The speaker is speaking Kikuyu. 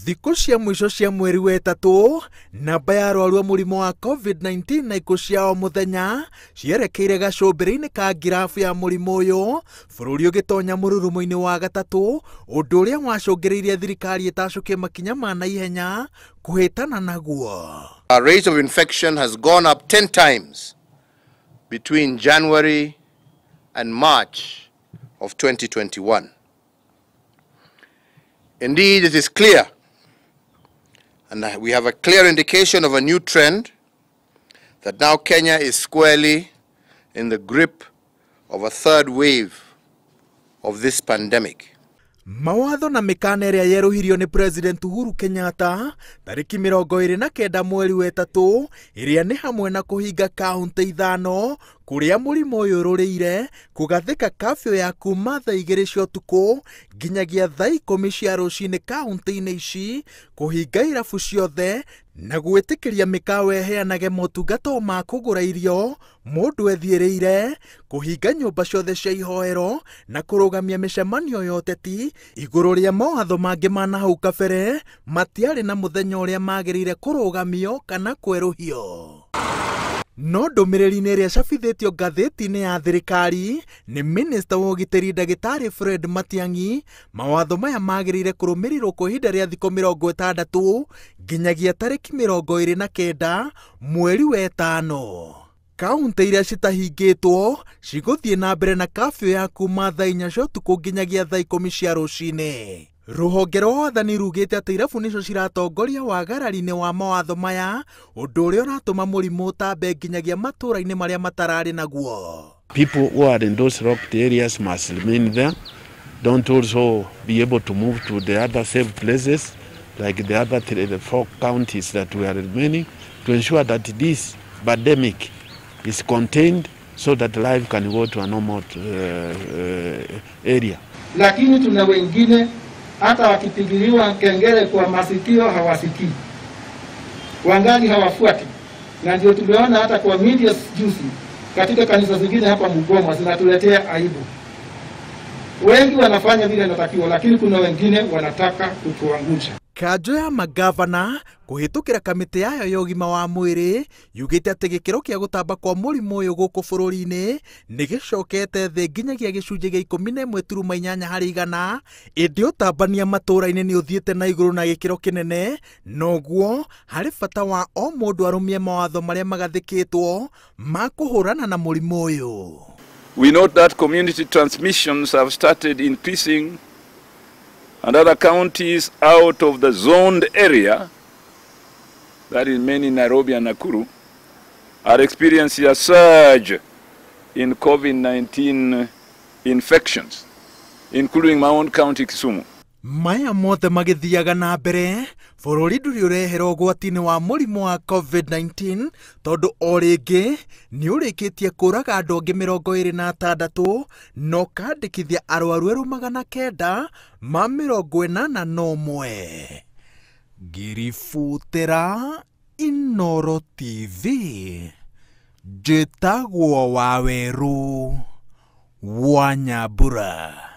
Thikũ cia mũico cia mweri wa ĩtatũ, namba ya arwaru a mũrimũ wa COVID-19 na ikuũ cia o mũthenya cierekeire gacũmbĩrĩ-inĩ ka ngirabu ya mũrimũ ũyũ, bũrũri ũgĩtonya mũrurumo-inĩ wa gatatũ, ũndũ ũrĩa wacũngĩrĩirie thirikari ĩtacũkie makinya ma naihenya kũhĩtana naguo. Our rate of infection has gone up 10 times between January and March of 2021. Indeed, it is clear, and we have a clear indication of a new trend, that now Kenya is squarely in the grip of a third wave of this pandemic. Mawatho na mĩkana ĩrĩa yerũhirio nĩ President Uhuru Kenyatta tarĩki 29 mweri wa ĩtatũ, ĩrĩa nĩ hamwe na kũhinga kaũntĩ 5 kũrĩa mũrimũ ũyũ ũrũrĩire, kũgathĩka kafyu ya kuma thaa 2 cia ũtukũ nginyagia thaa 10 cia rũcinĩ kaũntĩ-inĩ ici, kũhinga irabu ciothe na gwĩtĩkĩria mĩkawa ĩheanage motungata ma kũgũra irio mũndũ ethiĩrĩire, kũhinga nyũmba ciothe cia ihoero na kũrũgamia mĩcemanio ya ũteti igũrũ rĩa mawatho mangĩ ma nahau kabere matiarĩ na mũthenya ũrĩa magĩrĩire kũrũgamio kana kwerũhio. No ndũmĩrĩri-inĩ ĩrĩa ĩcabithĩtio ngathĩti-inĩ ya thirikari nĩ minista wa ũgitĩri ndagĩtarĩ Fred Matiang'i, mawatho maya magĩrĩire kũrũmĩrĩrwo kwa ihinda rĩa thikũ 60 nginyagia tarĩki 29 mweri wa ĩtano. Kaũntĩ iria citahingĩtwo cigũthiĩ na mbere na kafyu ya kuma thaa 4 cia ũtukũ nginyagia thaa 10 cia rũcinĩ. Rũhonge rwa wathani rugĩte atĩ irabu nĩcio ciratongoria wagarari-inĩ wa mawatho maya, ũndũ ũrĩa ũratũma mũrimũ ũtambe nginyagia matũũra-inĩ marĩa matararĩ naguo. People who are in those locked areas must remain there. Don't also be able to move to the other safe places like the other three, the 4 counties that we are remaining, to ensure that this pandemic is contained so that life can go to a normal area. Lakini tuna wengine hata wakipigiliwa kengele kwa masikio hawasikii, wangali hawafuati. Na ndio tumeona hata kwa media juzi katika kanisa zingine hapa Mugoma zinatuletea aibu. Wengi wanafanya vile inatakiwa, lakini kuna wengine wanataka kutuangusha. Kanjũ ya magavana kũhĩtũkĩra kamĩtĩ yayo ya ũgima wa mwĩrĩ yugĩte atĩ gĩkĩro kĩa gũtamba kwa mũrimũ ũyũ gũkũ bũrũri-inĩ nĩ gĩcokete thĩ nginyagia gĩcunjĩ gĩa 11.8 harĩ igana, ĩndĩ ũtambania matũũra-inĩ nĩ ũthiĩte na igũrũ na gĩkĩro kĩnene, noguo harĩ bata wa o mũndũ arũmie mawatho marĩa magathĩkĩtwo ma kũhũrana na mũrimũ ũyũ. We note that community transmissions have started increasing and other counties out of the zoned area, that is mainly Nairobi and Nakuru, are experiencing a surge in COVID-19 infections, including my own county, Kisumu. Maya mothe magĩthiaga na mbere, bũrũri ndũrĩ ũrehera ũgwati-inĩ wa mũrimũ wa COVID-19 tondũ o rĩngĩ nĩ ũrĩkĩtie kũraga andũ angĩ 26 na ũkandĩkithia arwaru erũ 981. Ngĩributĩra Inooro TV, njĩtagwo Wawerũ wa Nyambura.